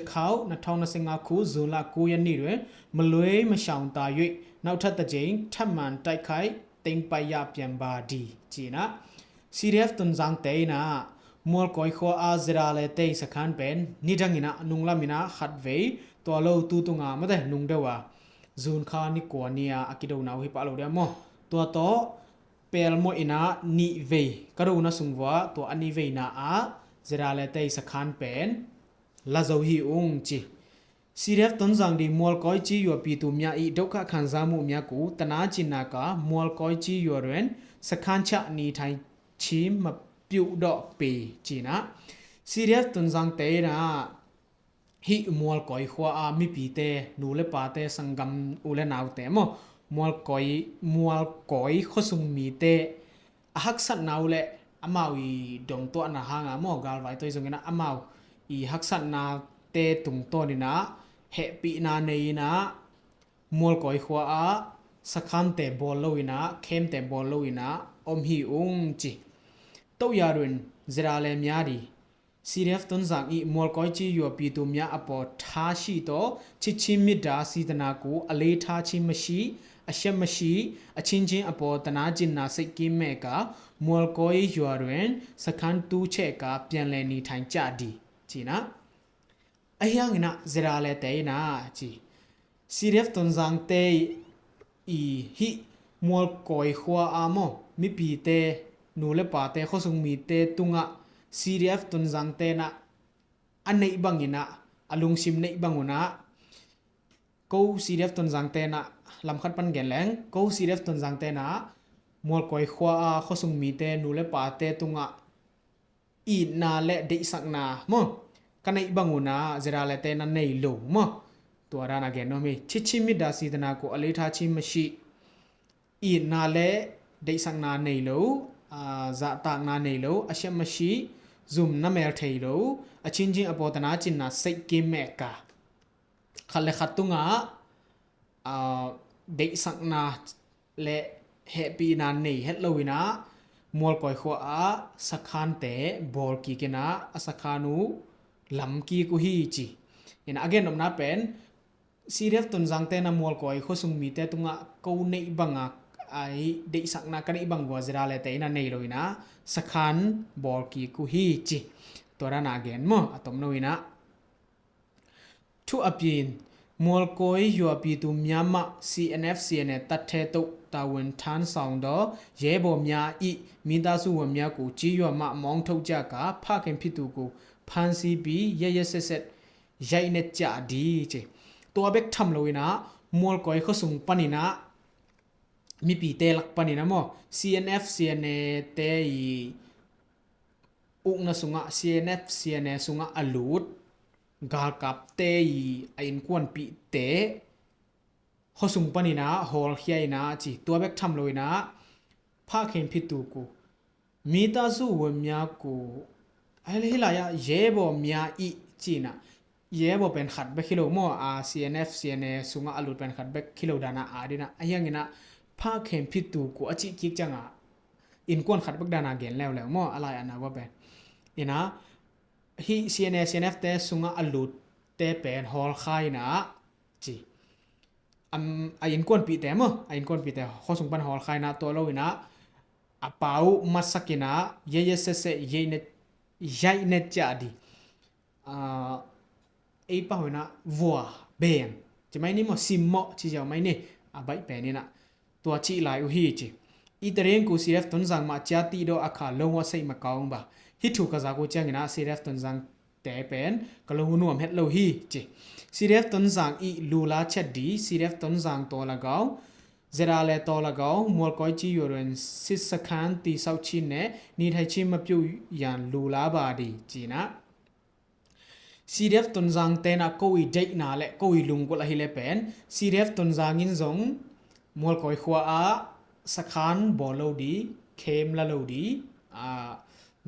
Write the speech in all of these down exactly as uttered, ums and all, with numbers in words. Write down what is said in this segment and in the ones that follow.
จะเข้า နှစ်ထောင့်နှစ်ဆယ့်ငါးခု ဇွန်လ ကိုးရက်နေ့တွင် မလွဲမရှောင်သာ၍ နောက်ထပ်တစ်ကြိမ် ထပ်မံတိုက်ခိုက် သိမ်းပိုက်ရပြန်ပါသည် ကျင်း စီဒီအက်ဖ် တွင်ဇင်တဲ အံၤ န မွဲလ်ကီၢ်ခွါ အါ စရာလဲတဲ အံၤ စခန်း ပၢၣ် နံၣ်တၢင်း အံၤ န နုင်လမ်း အံၤ န ခတ်ဝေ တွာ်လီၤ တူတုင် အါ မ့ၢ်တဲ နုင်ဒဝါ ဇွန် ခါ နံၣ် ကွၢ် နံၣ် အါ အကံၣ်ဒိၣ် နဝ် ဟံးပာ်လိာ် ဒီး အမိၢ် တွာ်တီၢ် ပၢၣ် မိၢ် အံၤ န နံၣ်ဝေ ကရူၢ် န သုင်ဝါ တွာ် အနံၣ်ဝေ အံၤ န အါ စရာလဲတဲ အံၤ စခန်း ပၢၣ် လၢဇိုဝ် ဟံၣ် အူင် ကျင်း စီဒီအက်ဖ် တွင်ဇင် ဒီး မွဲလ်ကီၢ် ကျေးရွာ ပြည်သူများ ၏ ဒုက္ခခံစားမှုများကို သနားကျင်နာက မွဲလ်ကီၢ် ကျေးရွာတွင် စခန်းချ နေထိုင်ခြင်း မပြုတော့ပေ ကျင်း န စီဒီအက်ဖ် တွင်ဇင်တဲ အံၤ န ဟံၣ် မွဲလ်ကီၢ်ခွါ အါ မီးပံၤတဲ နူလဲပၢ်တဲ သင်္ဃန်း ဦးလဲ နဝ် တဲ အမိၢ် မွဲလ်ကီၢ် မွဲလ်ကီၢ် ခွါ သုင် မီးတဲ အဟတ်ဆတ် နဝ် လဲ အမဝ် အံၤ ဒိၣ်တွာ် န ဟါ အါ အမိၢ် ဂါလ်ဝဲ တွၢ် ယိုင် အံၤ န အမဝ် အံၤ ဟတ်ဆတ် န တဲ တုင်တွာ် အံၤ န ဟဲပံး န န့ၣ် အံၤ န မွဲလ်ကီၢ်ခွါ အါ စခန်း တဲ ဘီလိာ် အံၤ န ခဲမ်း တဲ ဘီလိာ် အံၤ န အိၣ် ဟံၣ် အူင် ကျင်း တုတ် ယွၤတွင် စရာလဲ များ ဒီး စီဒီအက်ဖ် တွင်ဇင် ၏ မွဲလ်ကီၢ် ကျေးရွာ ပြည်သူများအပေါ် ထားရှိသော ချစ်ခြင်းမေတ္တာ စေတနာကို အလေးထားခြင်းမရှိ၊ အရှက်မရှိ၊ အချင်းချင်းအပေါ် သနားကျင်နာစိတ်ကင်းမဲ့ကာ မွဲလ်ကီၢ် ရွာတွင် စခန်းတိုးချဲ့ကာ ပြန်လည်နေထိုင်ကြသည် ကျင်း န အဟံၣ် အါ အံၤ န စရာလဲတဲ အံၤ န ကျင်း စီဒီအက်ဖ် တွင်ဇင်တဲ အံၤ ဟံၣ် မွဲလ်ကီၢ်ခွါ အါ အမိၢ် မီးပံၤတဲ နူလဲပၢ်တဲ ခွါ သုင် မီးတဲ တုင် အါ စီဒီအက်ဖ် တွင်ဇင်တဲ န အနံၣ်ဘၣ် အံၤ န အလူင်စံမ် နံၣ်ဘၣ် အူင် န ကိး စီဒီအက်ဖ် တွင်ဇင်တဲ န လမ်းခတ် ပၼ် ကဲၣ်လဲၣ် ကိး စီဒီအက်ဖ် တွင်ဇင်တဲ န မွဲလ်ကီၢ်ခွါ အါ ခွါ သုင် မီးတဲ နူလဲပၢ်တဲ တုင် အါ အံၤ န လဲ ဒိတ်ဆန္ဒ မိၢ် ကနံၣ်ဘၣ် အူင် န စရာလဲတဲ န န့ၢ်လိာ် မိၢ် တွာ် ဒါ န ကဲၣ် နီၢ် မီး ချစ်ခြင်းမေတ္တာ စေတနာကို အလေးထားခြင်းမရှိ၊ အံၤ န လဲ ဒိတ်ဆန္ဒ န့ၢ်လိာ် အ ဇာတ်တိုက် န န့ၢ်လိာ် အရှက်မရှိ ဇွမ် န မဲာ်ထံးလိာ် အချင်းချင်းအပေါ် သနားကျင်နာစိတ်ကင်းမဲ့ကာ ခတ်လဲခတ် တုင် အါ အ ဒိတ်ဆန္ဒ လဲ ဟဲပံး န န့ၢ် ဟဲလိာ် အံၤ န မွဲလ်ကီၢ်ခွါ အါ စခန်း တဲ ဘီလ်ကံၢ် ကဲၣ် န အ စခန်း အူ လမ်းကံၢ် ကဟံၣ် ကျင်း Ina a gen nopna pen, C D F Tonzangte na Mualkawi khuasung mite tungah ko neih banga, a, deihsakna ka neih bang vua ZRA le te ina nei lo ina sakhan bawl kik uh hi ci. Tua dana a gen maw, a tom lo ina. Thu a pin, Mualkawi yuapi tu Myanmar C N F C N A tatthe to tawun than saung do, yebo mya i mita su wa mya ku ci yua ma mawng tho jaka pha khen phitu ku phan si pi ye ye set set yai net cia di ci. Tua bek tham lo ina, Mualkawi khuasung panina, mipite lak panina maw, C N F C N A te i ukna sungah, C N F C N A sungah a lut galkapte i a innkuanpihte khuasung panina hawlkhia ina ci. Tua bek tham lo ina, pha khen phitu ku mita su wa mya ku, a hila ya yebo mya i cina, yebo pen khat bek hi lo maw, a C N F C N A sungah a lut pen khat bek hi lo dana a dina a hiang ina, pha khen phitu ku a cih kik cianga innkuan khat bek dana gen leuleu maw, a lai ana vua pen ina, hi C N A C N F te sungah a lut te pen hawlkhia ina ci. A innkuanpihte maw, a innkuanpihte khuasung pan hawlkhia ina, tua lo ina a pau masak ina ye ye set set yai net, yai net cia di. A, ei pau ina vua beng ci mai ni maw, sim maw ci ziau mai ni, a baih pen ina. Tua cih lai uh hi ci. I tariang ku C D F Tonzang mah cia tih do a kha lo ngua sei ma kaung ba. Hi thu ka zak uh ciangina C D F Tonzang te pen ka lo nuam het lo hi ci. C D F Tonzang i lula chat di, C D F Tonzang to lagau, ZRA le to lagau, Mualkawi ci yuaruan sit sakhan ti sau chin ne, ni thai chin ma piu yan lula ba di cina. C D F Tonzang tena ko i deihna le ko i lunggulh ahi le pen, C D F Tonzang in zong Mualkawi khua ah sakhan bawl lo di, khem la lo di, a,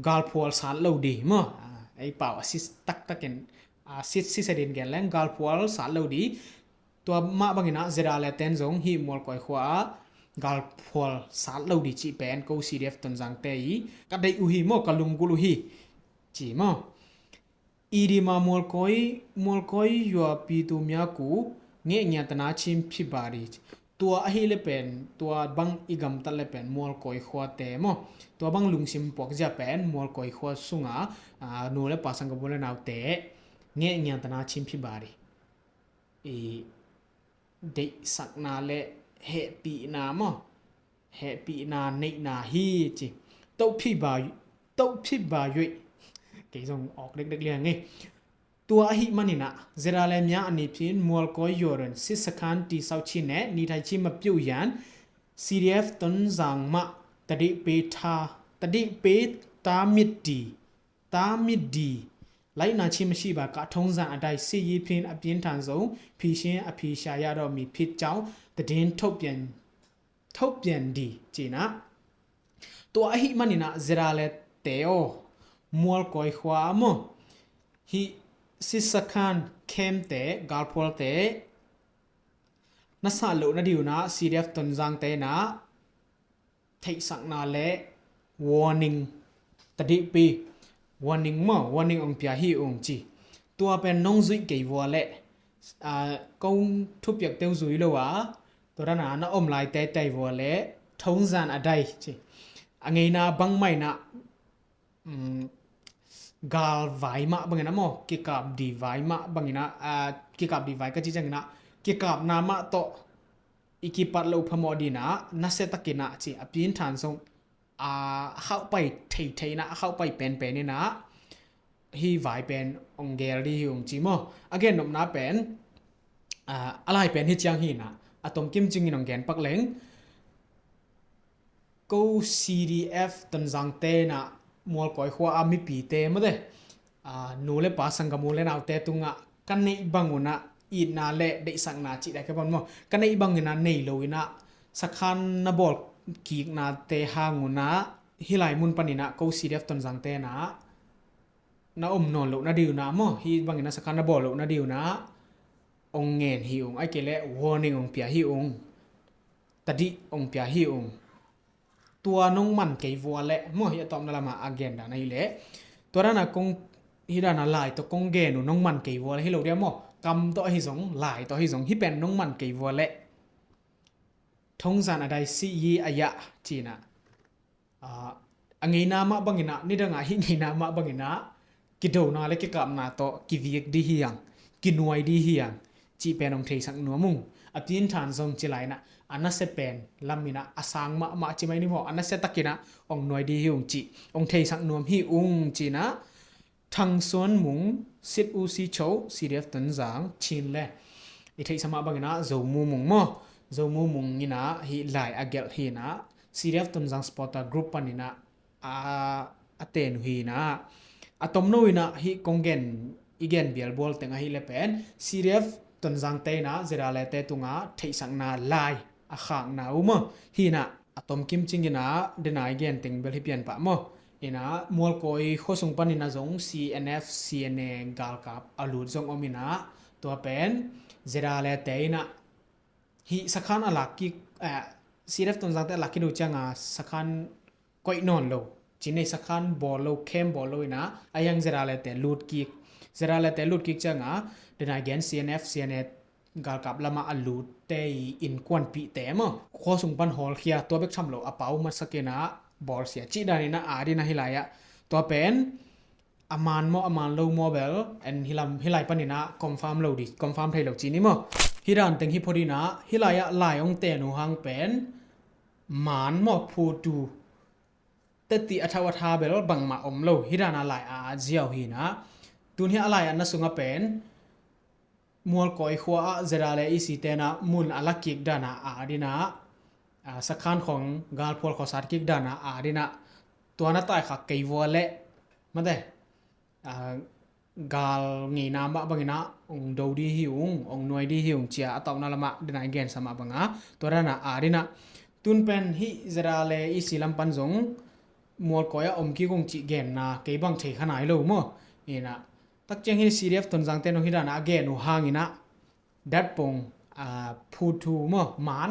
galphual sat lo di maw. A, ei pau a sit taktak in, a, sit sisadin gen leng galphual sat lo di. Tua mah bangin ah ZRA le ten zong hi Mualkawi khua ah galphual sat lo di cih pen ko C D F Tonzang te i ka deih uh hi maw, ka lunggulh uh hi ci maw. Idi ma Mualkawi, Mualkawi yuapi tu mya ku ngeh ngiatana chim phi ba di. Tua ahi le pen, tua bang i gamtat le pen Mualkawi khuate maw. Tua bang lungsim puak zia pen Mualkawi khua sunga, a, nu le pa sanggamul le naute ngeh ngiatana chim phi ba di. I deihsakna le hehpihna maw, hehpihna neihna hi ci. Tohphih ba, tohphih ba yuih. Kei zong awk dekdek liang e. Tua ahi maninah ZRA le mya a niphin Mualkawi yuarun sisakhan ti sau chin ne ni thai chin ma piu yan, CDF Tonzang mah tadih pe tha, tadih pe ta mit di, ta mit di. Laina chim a shi ba ka thongzan a dai si yi phin a pin than zo, phi shi a phi sha ya do mi phit chau, tadin thop yan, thop yan di cina. Tua ahi maninah ZRA le te aw, Mualkawi khua a maw, hi sisakhan khem te, galphual te na sah loh na diuna CDF Tonzang te na theihsakna le warning tadihpi, warning maw, warning ong pia hi ung ci. Tua pen nong zuih kei vua le, a, kong thupiak teu zui lo a, tua dana na om lai teitei vua le thongzan a dai ci. A ngeina bang maina, um, gal vai mah bangina maw, kikap di vai mah bangina, a, kikap di vai ka ci ciangina, kikapna mah tawh i kipat loh phamawh dina, nasia takina ci, a pin than song, a, a khauh pai theitheina, a khauh pai penpenina, hi vai pen ong gel di hi ung ci maw. A gen nopna pen, a, a lai pen hi ciang hina, a tomkim cingin ong gen pak leng. Ko CDF Tonzang tena Mualkawi khua a mipite mate, a, nu le pa sanggamu le naute tungah ka neih bangunah itna le deihsakna cih dai ka pan maw, ka neih banginah nei loinah sakhan na bawl kiknate hangunah hilai mun paninah ko CDF Tonzang tena na om nawn loh na diuna maw, hi bangin a sakhan na bawl loh na diuna ong ngen hi ung, ai kei le warning ong pia hi ung, tadih ong pia hi ung. Tua nong man kei vua le maw, hi a tawpna lama a gen dan ahi le, tua dana kong Hih dana lai tawh kong gen uh nong man kei vua leh hi lo dia maw? Kam tawh ahi zong, lai tawh ahi zong, hih pen nong man kei vua leh, thongzan a dai si yi a yah cinah, a ngeina mah banginah, nidangah hih ngeina mah banginah kidona le kikapna tawh kivik di hiang, kinuai di hiang cih pen hong theisak nuam ung. A pinthan zong ci lai inah, a nasia pen laminah a sang mahmah ci mai ni maw, a nasia takinah hong nuai di hi ung cih hong theisak nuam hi ung cinah, Thangsuan Mung, Sit U Si Cho, C D F Tonzang, Chinland. I theihsa mah banginah Zomu Mung maw? Zomu Mung inah hih lai a gelh hinah, C D F Tonzang supporter group paninah a, a ten uh hinah, a tomno inah hih kong gen, i gen bialbual teng ahih leh pen C D F Tonzang te inah ZRA le te tungah theihsakna lai a khakna uh maw? Hinah a tomkim cinginah dena i gen teng bel hi pian pah maw? Inah Mualkawi khuasung paninah zong C N F, C N A galkap a lut zong om inah, tua pen ZRA le te inah hih sakhan a lak kik, eh, C D F Tonzang te a lak kik uh cianga sakhan koih nawn lo, cinei sakhan bawl lo, khem bawl lo inah, a hiang ZRA le te lut kik. ZRA le te lut kik cianga dena i gen C N F, C N A galkap lamah a lutte i innkuanpihte maw, khuasung pan hawlkhia, tua bek tham lo a pau masak inah bawlsia cih daninah a dinah hih lai-ah. Tua pen a man maw, a man lo maw bel, en hih lai paninah confirm lo di, confirm thei lo ci ni maw? Hih dan teng hi phot inah, hih lai-ah lai hong ten uh hang pen man maw, phutu, teti a thau a tha bel bangmah om lo, hih dana lai a at ziau hinah. Tun hih a lai atna sungah pen Mualkawi khua ah ZRA le EC tenah mun a la kik dana a dinah, a, sakhan khong galphual khawsat kik dana a dinah, tua na taikhak kei vua leh, mate, a, gal ngeina mah banginah hong do di hi ung, hong nuai di hi ung cia a tawpna lamah dena i gensa mah banga, tua dana a dinah. Tun pen hih ZRA le EC lam pan zong Mualkawi ah om kik ung cih genna kei bang thei kha nai lo maw? Inah takciang hih C D F Tonzang te nong hih dana a gen uh hanginah datpong, a, phutu maw, man,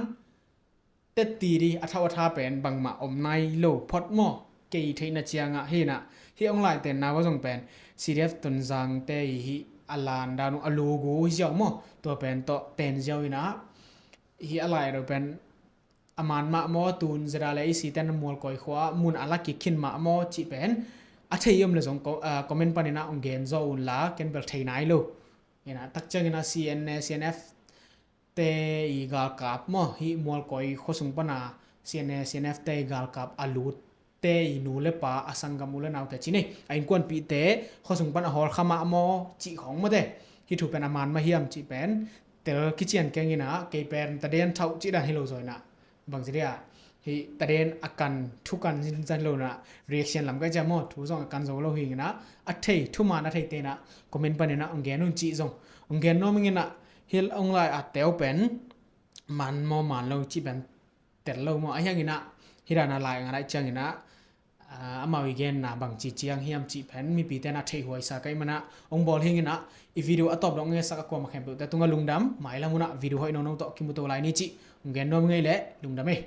teti di a thau a tha pen bangmah om nai lo phot maw? Kei theihna ciangah hinah, hih hong lai tenna va zong pen C D F Tonzang te i hih a lan dan uh, a logo hi ziau maw? Tua pen tawh ten ziau inah, hih a lai deuh pen a man mah maw, tun ZRA le EC ten Mualkawi khua mun a la kik khin mah maw cih pen a thei om le zong ko-, a, comment paninah hong gen zaw unla, ken bel thei nai lo. Inah takcianginah C N A, C N F te i galkap maw, hih Mualkawi khuasung pana C N A, C N F te i galkap a lutte i nu le pa, a sanggam u le naute ci nei, a innkuanpihte khuasung pan a hawlkha mah maw cih khong mate, hih thu pen a man mah hiam cih pen tel kician kenginah, kei pen taden thauh cih dan hi lo zaw inah, bangci dia, hih taden a kan, thu kan zinzan lo inah, reaction lam kai cia maw, thu zong a kan zo lo hinginah, a thei, thuman a thei tenah comment paninah hong gen un cih zong hong gen nuam inginah, hih hong lai a teu pen man maw man lo cih pen tel lo maw? A hianginah hih dana lai a ngat ahih cianginah, a, amau i genna bangci ciang hiam cih pen mipite na theihhuai sa ka hih manah hong bawl hinginah, i video a tawp dong ngesak a kuama khempeuhte tungah lungdam, mailam hunah video hoih nono tawh kimuto lai ni cih hong gen nuam ngei leh lungdam ei.